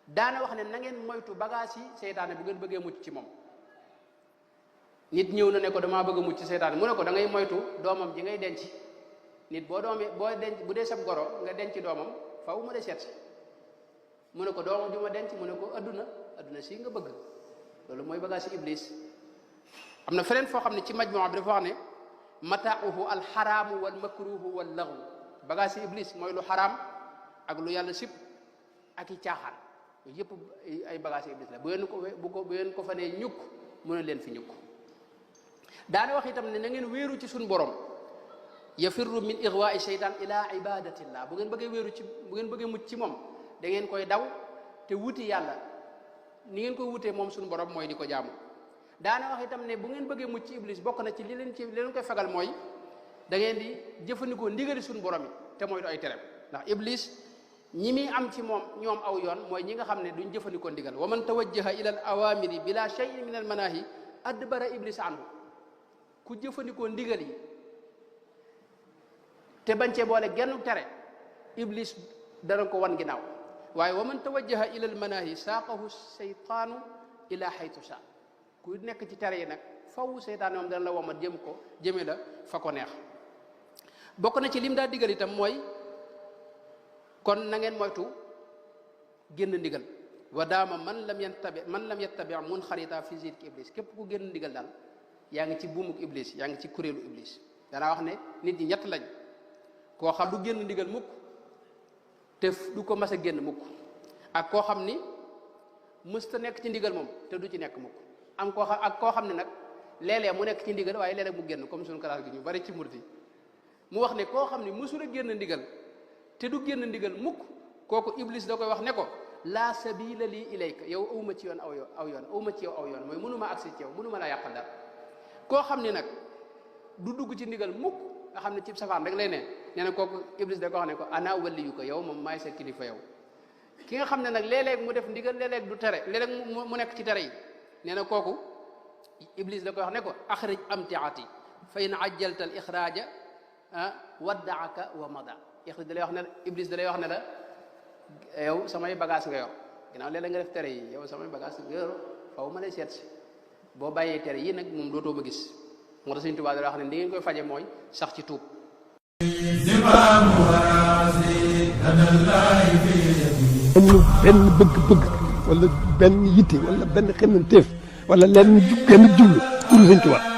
daana wax ne na ngeen moytu bagage yi seytaane bu ngeen bëggee mucc ci moom. nit ñëw na ne ko damaa bëgg a mucc ci seytaane mu ne ko da ngay moytu doomam ji ngay denc nit boo denc bu dee sab goro nga denc doomam faw mu de seet mu ne ko doomam ji ma denc mu ne ko adduna si nga bëgg loolu mooy bagage yi iblis. am na feneen foo xam ne ci majmuwa bi dafa wax ne mataahu alxaraamu wal makruhu wal lagu bagage yi iblis mooy lu xaraam ak lu yàlla sib ak i caaxaan yooyu yëpp ay bagage yi iblis la bu ngeen ko fa nee ñukk mu ne leen fi ñukk. daana wax itam ne na ngeen wéeru ci suñu borom yafirru min igwaai sheytaan ila ibadatillah bu ngeen bëggee mucc ci moom da ngeen koy daw te wuti yàlla ni ngeen koy wutee moom suñu borom mooy di ko jaamu. daana wax itam ne bu ngeen bëggee mucc ci iblis bokk na ci li leen koy fegal mooy da ngeen di jëfandikoo ndigali suñu borom yi te mooy du ay terem ndax iblis ñi muy am ci moom ñoom aw yoon mooy ñi nga xam ne duñ jëfandikoo ndigal wa man tawajjaha ila al awamiri bila shay'in min al manahi adbara iblis anhu ku jëfandikoo ndigal yi te bañ cee boole genn tere iblis dana ko wan ginnaaw waaye wa man tawajjaha ila al manahi saaqahu seytaanu ila haytu sha ku nekk ci tere yi nag faw seytaan moom dana la womat jëme la fa ko neex. bokk na ci lim daa digal itam mooy kon na ngeen moytu génn ndigal wa daama man lam yattabi munxarita fi zilki iblis képp ku génn ndigal daal yaa ngi ci buumuk iblis yaa ngi ci kuréelu iblis. danaa wax ne nit ñi ñett lañ koo xam du génn ndigal mukk te du ko mas a génn mukk ak koo xam ni mësta nekk ci ndigal moom te du ci nekk mukk am koo xam ne nag léeg-léeg mu nekk ci ndigal waaye léeg-léeg mu génn comme suñu classe gi ñu bari ci murid yi mu wax ne koo xam ne mësula génn ndigal te du génn ndigal mukk kooku iblis da koy wax ne ko laa sabila lii ilayka yow awma ci yoon aw yoon awma ci yow aw yoon mooy mënuma agsi ci yow mënuma laa yàqal dara. koo xam ne nag du dugg ci ndigal mukk nga xam ne ci safaan rek lay ne nee na kooku iblis da ko wax ne ko ana waliyu ko yow moom maay sa kilifa yow. ki nga xam ne nag léeg-léeg mu def ndigal léeg-léeg du tere léeg-léeg mu nekk ci tere yi nee na kooku iblis da koy wax ne ko axrij amtiati fa in ajjalta al ixraaja waddaaka wa mada ixrij da lay wax ne iblis da lay wax ne la yow samay bagage nga yor ginnaaw léeg-léeg nga def tere yi yow samay bagage nga yor faw ma lay seet si boo bàyyee tere yi nag moom dootoo ma gis moo tax Sëriñ Tuubaa da wax ne ni ngeen koy faje mooy sax ci tuub. amul benn bëgg-bëgg wala benn yitte wala benn xemmanteef wala lenn genn jublu pour Sëriñ Tuubaa